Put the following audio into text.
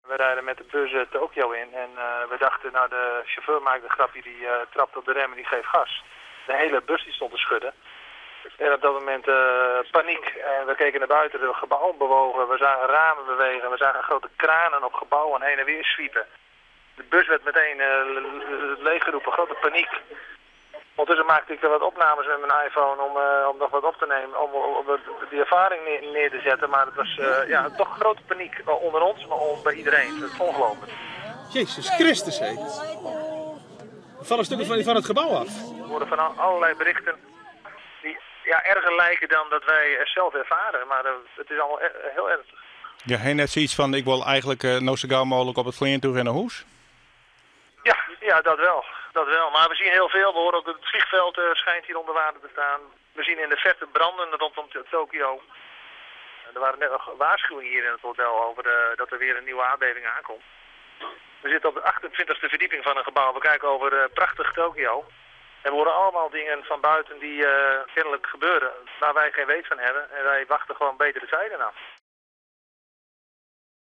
We rijden met de bus Tokio in en we dachten, nou, de chauffeur maakt een grapje, die trapt op de rem en die geeft gas. De hele bus die stond te schudden. En op dat moment paniek. En we keken naar buiten, de gebouwen bewogen, we zagen ramen bewegen, we zagen grote kranen op gebouwen heen en weer zwiepen. De bus werd meteen leeggeroepen, grote paniek. Ondertussen maakte ik er wat opnames met mijn iPhone om nog wat op te nemen, om die ervaring neer te zetten. Maar het was ja, toch grote paniek onder ons, maar bij iedereen. Het is ongelooflijk. Jezus Christus, hé. Er vallen stukken van het gebouw af. We horen van allerlei berichten die, ja, erger lijken dan dat wij zelf ervaren. Maar het is allemaal heel ernstig. Ja, hij net zoiets van, ik wil eigenlijk nou zo gauw mogelijk op het vliegtuig in naar huis. Ja, dat wel. Dat wel. Maar we zien heel veel. We horen ook dat het vliegveld schijnt hier onder water te staan. We zien in de verte branden rondom Tokio. Er waren net nog waarschuwingen hier in het hotel over dat er weer een nieuwe aardbeving aankomt. We zitten op de 28e verdieping van een gebouw. We kijken over prachtig Tokio. En we horen allemaal dingen van buiten die kennelijk gebeuren, waar wij geen weet van hebben. En wij wachten gewoon betere tijden af.